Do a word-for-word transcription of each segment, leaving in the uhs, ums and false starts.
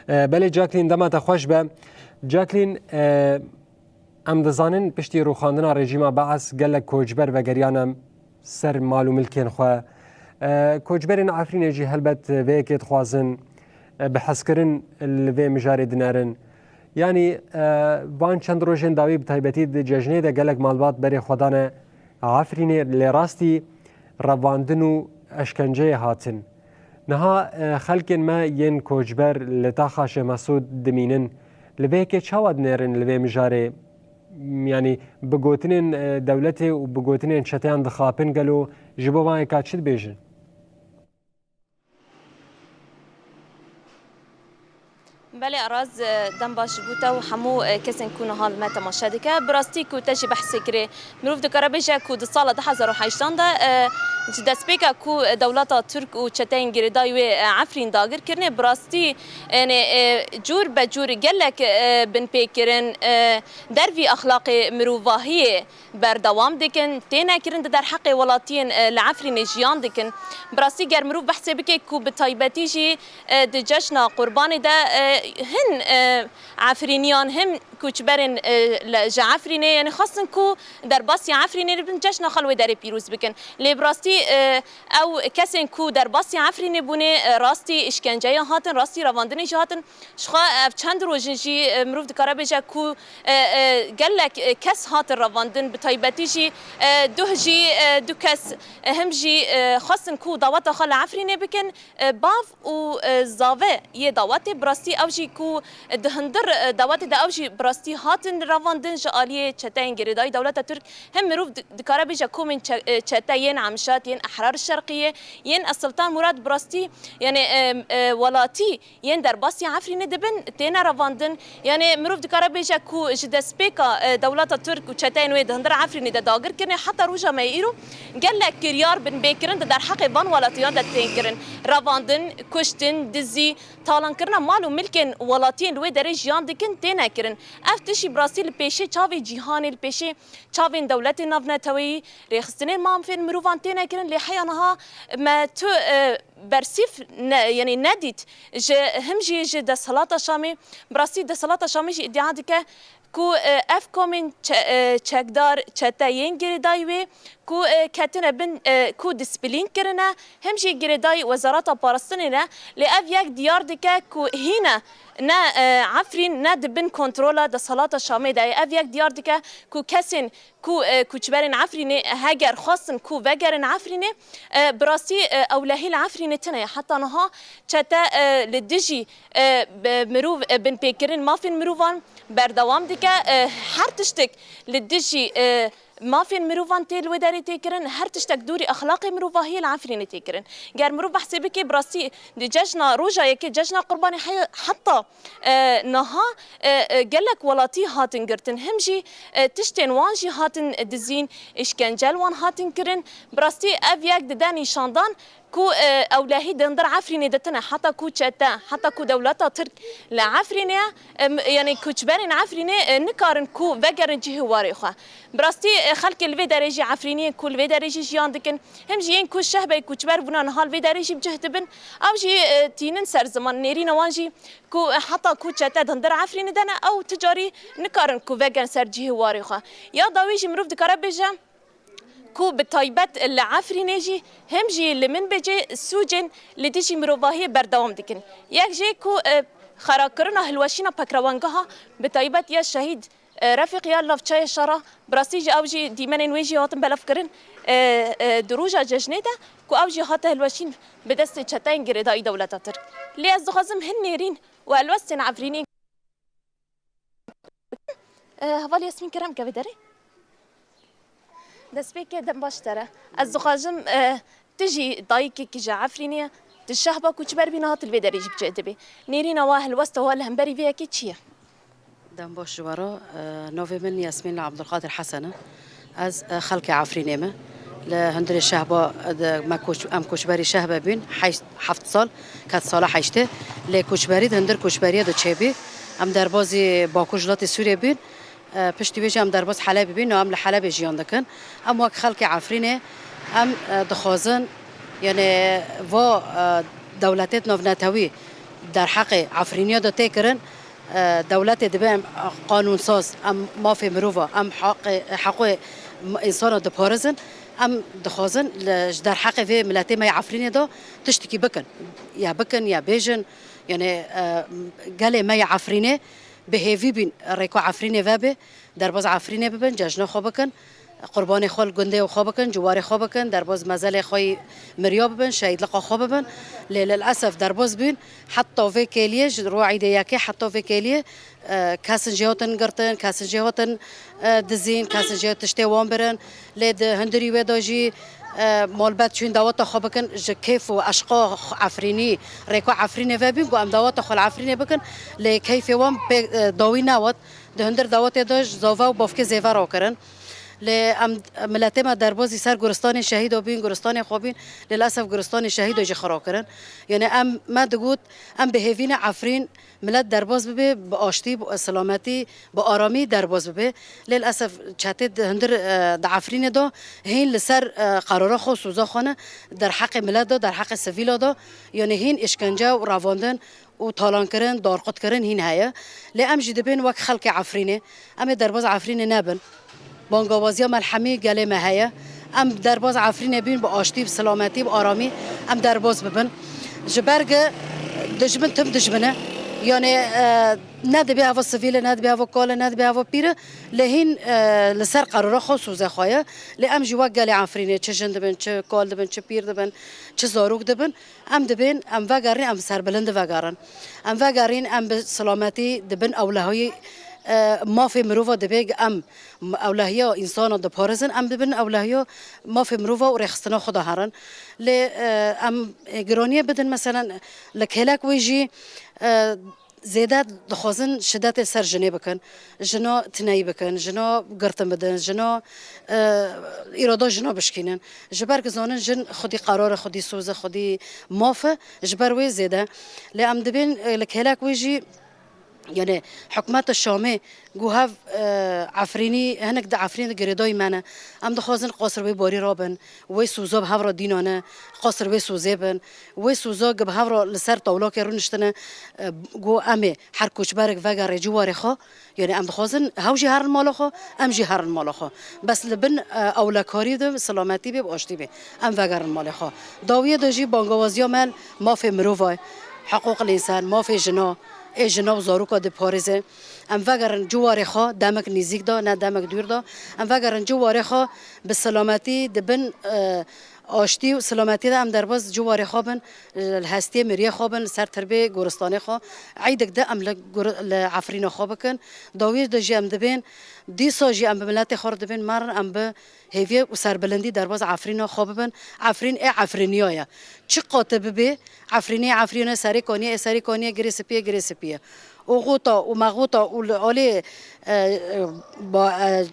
E, belê Jacqueline, dema te xweş be. Jacqueline, e, em dizanin piştî rûxandina rejîma Beas gelek koçber vegeriyane ser mal û milkên xwe. E, koçberên Efrînê jî helbet vê yekê dixwazin, e, bi hezkirin li vê mijarê dinerin. Yanî, e, van çend rojên dawî bi taybetî di cejnê de gelek malbat berê xwe dane Efrînê, lê rastî revandin û eşkenceyê hatin. Niha, e, xelkên me yên koçber li taxa Şêh Mesûd dimînin. Li vê yekê çawa dinêrin li vê mijarê? Yanî bi gotinên, e, dewletê û bi gotinên çeteyan dixapin gelo, ji bo van yeka çi dibêjin? Belê Araz, e, dem baş ji bo te û hemû, e, kesên ku niha li me temaşe dike. Bi rastî ku te jî behsê kirê, mirov dikare bêje ku di sala du hezar û heştan de, e, ji destpêka ku dewleta Tirk û çeteyên girêdayî wê, e, Efrîn dagir kirine, bi rastî, yanî, e, cûr be cûr gelek, e, binpêkirin, e, dervî exlaqê mirovahiyê berdewam dikin, têne kirin di derheqê welatiyên, e, li Efrînê jiyan dikin. Bi rastî ger mirov behsê bike ku bi taybetî jî, e, di cejna Qurbanê de, e, hin, e, Efrîniyan, hin koçberên, e, li, ji Efrînê, yanî xwestin ku derbasî Efrînê bin cejna xwe li wê derê pîroz bikin. Lê bi rastî, e, ew kesên ku derbasî Efrînê bûne, e, rastî îşkenceyan hatin, rastî revandinê jî hatin. Jixwe ev çend roj in jî, e, mirov dikare bêje ku, e, e, gelek, e, kes hatin revandin, bi taybetî jî, e, duh jî, e, du kes, e, him jî, e, xwestin ku daweta xwe li Efrînê bikin. E, bav û, e, zave yê dawetê bi rastî ew jî ku di hundir, e, dawetê de ew jî bi rastî hatin revandin ji aliyê çeteyên girêdayî dewleta Tirk. Him mirov di-, dikare bêje komên çe-, e, çete yên Emşat, yên Ehrar Şerqiyê, yên Esiltan Murad bi rastî, yanî, e, e, welatî yên derbasî Efrînê dibin, têne revandin. Yanî mirov dikare bêje ku ji destpêka, e, dewleta Tirk û çeteyên wê di hundir Efrînê de dagir kirine heta roja me yê îro gelek kiryar binpêkirin di derheqê van welatiyan de tên kirin. Revandin, kuştin, dizî, talankirina mal û milkên welatiyên li wê derê jiyan dikin têne kirin. Ev tişt jî bi rastî li pêşê çavê cîhanê, li pêşê çavên dewletên navneteweyî, rêxistinên mafên mirovan têne kirin, lê heya niha me tu, e, bersîv ne, yanî nedît ji, him jî ji desthilata Şamê. Bi rastî desthilata Şamê jî îdia dike ku, e, ev komên çe-, e, çekdar, çete yên girêdayî wê ku, e, ketine bin, e, ku dîsîplîn kirine, him jî girêdayî Wezareta Parastinê ne, lê ev yek diyar dike ku hîne ne, e, Efrîn ne di bin kontrola desthilata Şamê de ye. Ev yek diyar dike ku kesên ku, e, koçberên Efrînê heger xwestin ku vegerin Efrînê, e, bi rastî, e, ewlehî li Efrînê tune ye. Heta niha çete, e, li dijî, e, bi-, mirov, e, binpêkirin mafên mirovan berdewam dike. E, her tiştek li dijî, e, mafên mirovan tê li wê derê tê kirin, her tiştek dûrî exlaqê mirovahiyê li Efrînê tê kirin. Ger mirov behsê bike, bi rastî di cejna roja yekê, cejna Qurbanê heye-, heta e, niha, e, e, gelek welatî hatin girtin. Him jî, e, tiştên wan jî hatin dizîn, îşkence li wan hatin kirin. Bi rastî ev yek dide nîşandan ku, e, ewlehî di hundir Efrînê de tune, heta ku çete, heta ku dewleta Tirk li Efrînê ye, e, m-, yanî koçberên Efrînê, e, nikarin ku vegerin cihê warê xwe. Bi rastî, e, xelkê li vê derê jî Efrîniyên ku li vê derê jî jiyan dikin, him jî yên ku şehbeyê koçber bûne niha li vê derê jî bi cih dibin, ew jî, e, tînin ser ziman. Nêrîna wan jî ku heta ku çete di hundir Efrînê de ne, ew ti carî nikarin ku vegerin ser cihê warê xwe. Ya dawî jî mirov dikare bêje ku bi taybet li Efrînê jî him jî li Minbicê sûcên li dijî mirovahiyê berdewam dikin. Yek jê ku, e, xerakirina hilweşîna pekrewangeha bi taybet ya şehîd, e, Refîq ya Navçeyê Şara, bi rastî jî ew jî dîmenên wê jî hatin belavkirin, e, e, di roja cejnê de ku ew jî hate hilweşîn bi destê çeteyên girêdayî dewleta Tirk. Lê ez dixwazim hin nêrîn û helwestên Efrînê. E, heval Yasmîn, kerem ke vê derê. Destpêkê dem baş te re. Ez dixwazim, e, tu jî dayikekî ji Efrînê ye, tu şehba koçber bî, niha tu li vê derê jî bi cih dibî. Nêrîna we, helwesta we li hemberî vê yekê çi ye? Dem baş ji we re, e, navê min Yasmîn li Abdulkadir Hesen e. Ez, e, xelkê Efrînê me. Li hundirê şehba, e, de me koç-, em koçberî şehbe bûn, heşt, heft sal, ket sala heştê. Lê koçberî di hundir koçberiyê de çêbî. Em derbazî Bakur ji latê Sûriyê bûn. E, piştî wê jî em derbaz Helebê bûn, niha em li Helebê jiyan dikin. Em wek xelkê Efrînê, em, e, dixwazin, yanî va, e, dewletêt navnetewî Derheqê Efrîniya de tê kirin, e, dewletê dibe em qanûnsaz, em mafê mirova, em haqê, heqê insana diparizin, em dixwazin li, ji derheqê vê miletê me ya Efrînê de tiştekî bikin. Ya bikin, ya bêjin. Yanê, e, gelê me ya Efrînê bi hêvî bîn rêka Efrînê vebe, derbaz Efrînê bibin, cejna xwe bikin, qurbanê xwe li gundê xwe bikin, ciwarê xwe bikin, derbaz mezelê xwe yî miriya bibin, şehîdliqa xwe bibin. Lê lilesef derbaz bûn, heta vê kêliyê, ji ro Îdê Yekê heta vê kêliyê, e, kesin jê hatin girtin, kesin jê hatin, e, dizîn, kesin jê tiştê wan birin. Lê di hundirî wê de jî, e, malbet çûn daweta xwe bikin, ji kêf û eşqa Efrînî, rêka Efrînê vebîn ku em daweta xwe li Efrînê bikin. Lê keyfê wan pê, e, dawî newat. Di hundir dawetê de ji zava û bavkê zêve rakirin. Lê em, miletê me derbazî ser guristanê şehîda bîn, guristanê xwe bîn, lê lilesef guristanê şehîda jî xwe rakirin. Yanê em, me digot, em bi hêvî ne Efrîn milet derbaz bibe, bi aştî, bi silametî, bi aramî derbaz bibe. Lê lilesef çetê di hundir, e, di Efrînê de hîn li ser, e, qerara xwe, soza xwe ne, derheqê milet de, derheqê sivîla de, yanê hîn îşkence û revandin û talankirin, darqutkirin hîn heye. Lê em jî dibên wek xelkê Efrînê, em ê derbaz Efrînê nebin. Bangawaziya me li hemî gelê me heye. Em derbaz Efrînê bîn bi aştî, bi silametî, bi aramî em derbaz bibin. Ji ber ku dijmin tim dijmin e. Yanê, e, ne dibê heva sivîl e, ne dibê heva kal e, ne dibê heva pîr e. Lê hîn, e, li ser qerara xwe soze xwe ye. Lê em jî wek gelê Efrînê, çi jin dibin, çi kal dibin, çi pîr dibin, çi zarok dibin, em dibên, em vegerîn, em serbilind vegerin. Em vegerîn, em bi silametî di bin ewlehiyê, e, mafê mirova dibe, em ewlehiya însana diparizin, em di bin ewlehiya mafê mirova û rêxistina xwe de herin. Lê, e, em, e, giraniyê bidin, meselen, li kêlek wê jî, e, zêde dixwazin şidetê ser jinê bikin, jina tineyî bikin, jina girtin bidin, jina, e, îrada jina bişkînin. Ji ber ku zanin jin xwedî qerar e, xwedî soz e, xwedî maf e, ji ber wê zêde. Lê em dibên, e, li kêlek wê jî, yanê hikûmeta Şamê ku hev, e, Efrînî, hinek di Efrînê de girêdayî me ne. Em dixwazin qasir wê barî rabin, wê soza bi hev re dînane, qasir wê sozê bin. Wê soza ku bi hev re li ser tawlakê rûniştine, e, ku em ê her koçberek vegerê ciwarê xwe, yanî em dixwazin hew jî herin mala xwe, em jî herin mala xwe. Bes li bin, e, ewlekarî de silametî bê, bi aştî bê. Em vegerin malê xwe. Dawiyê de jî bangawaziya me mafê mirova, hiqûqil însan, mafê jina, ê jina û zaroka diparêze. Em vegerin ciwarê xwe, demek nîzîk de, ne demek dûr de. Em vegerin ciwarê xwe bi silametî di bin, e, aştî û silametiyê de em derbas ciwarê xwe bin, li hestiyê miriyê xwe bin, li ser tirbê goristanê xwe. Eydek de em li gor-, li Efrîna xwe bikin. Dawiyê de jî em dibên, dîsa jî em bi miletê xwe re dibên, merin em bi hêviyê û serbilindî derbas Efrîna xwe bibin. Efrîn ê Efrîniya ye. Çi qate bibe, Efrînê, Efrînê, Serê Kaniyê, ê Serê Kaniyê, Girê Sipiyê, Girê Sipiyê. Oxota û mexota û li alê, e, e, ba-, e,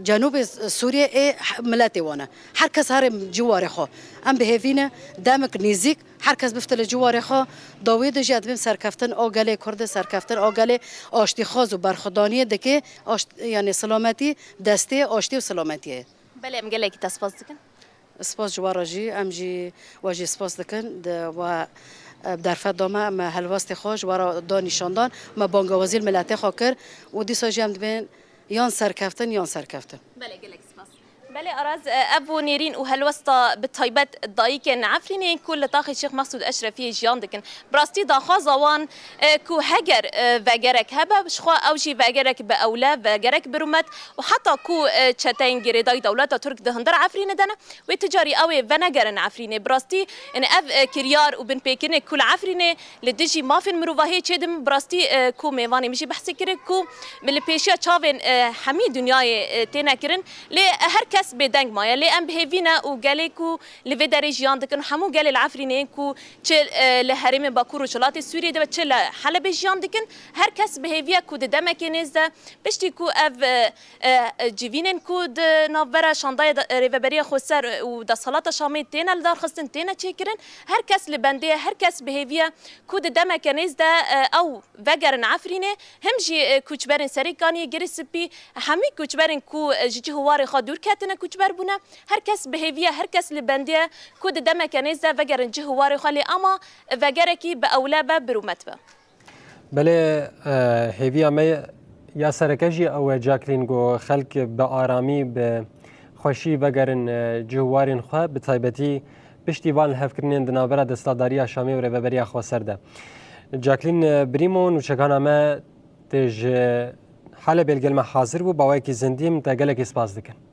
Cenûbê Sûriyê ê h-, miletê wan e. Her kes herê ciwarê xwe. Em bi hêvî ne, demek nêzîk, her kes bifte li ciwarê xwe. Dawiyê de jî ez dibêm serkeftin a gelê Kurd e, serkeftin a gelê aştîxwaz û berxwedaniyê dike, aşt-, yanî silametî destê aştî û silametiyê ye. Belê, em gelekî te spas dikin. Spas ji we re jî, em jî we jî spas dikin. Di we, e, derfet de me, me helwestê xwe ji we re da nîşandan, me bangawazî li miletê xwe kir û dîsa jî em dibên yan serkeftin, yan serkeftin. Belê, gelek spas. Belê Araz, e, ev bû nêrîn û helwesta bi taybet dayikên Efrînê ku li taxê Şêx Mexsûd Eşrefiyê jiyan dikin. Bi rastî daxwaza wan, e, ku heger, e, vegerek hebe, ji xwe ew jî vegerek bi ewle, vegerek bi rûmet û heta ku, e, çeteyên girêdayî dewleta Tirk di hundir Efrînê de ne, wê ti carî ew ê venegerin Efrînê. Bi rastî, yani ev, e, kiryar û binpêkirinê ku li Efrînê li dijî mafên mirovahiyê çêdibin, bi rastî, e, ku mêvanê min jî behsê kir ku li pêşiya çavên, e, hemî dinyayê, e, têne kirin. Lê, e, her kes bêdeng maye. Lê em bi hêvî ne û gelê ku li vê derê jiyan dikin, hemû gelê li Efrînê ku çi, e, li herêmên Bakur û Rojhilatê Sûriyê de, çi li Helebê jiyan dikin, her kes bi hêvî ye ku di demekê nêz de, piştî ku ev, e, e, e, civînên ku di navbera şandaya de, e, Rêveberiya Xweser, e, û Desthelata Şamê têne lidarxistin, têne çêkirin, her kes li bendê ye, her kes bi hêvî ye ku di demeke nêz de, e, ew vegerin Efrînê, him jî, e, koçberên Serê Kaniyê, Girê Sipî, hemî koçberên ku, e, ji cih û warê xwe dûr ketin, koçber bûne. Her kes bi hêvî ye, her kes li bendê ye ku di demeke nêz de vegerin cih û warê xwe, lê ama vegerekî bi ewle be, bi rûmet be. Belê, e, hêviya me ya sereke jî ew e, Jacqueline, ku xelk bi aramî, bi xweşî vegerin, e, cih û warên xwe, bi taybetî piştî van lihevkirinên di navbera desthilatdariya Şamê û Rêveberiya Xweser de. Jacqueline, e, Brîmo, nûçegana me tê ji Helebê li gel me hazir bû, bi awayekî zindî min te gelekî spas dikin.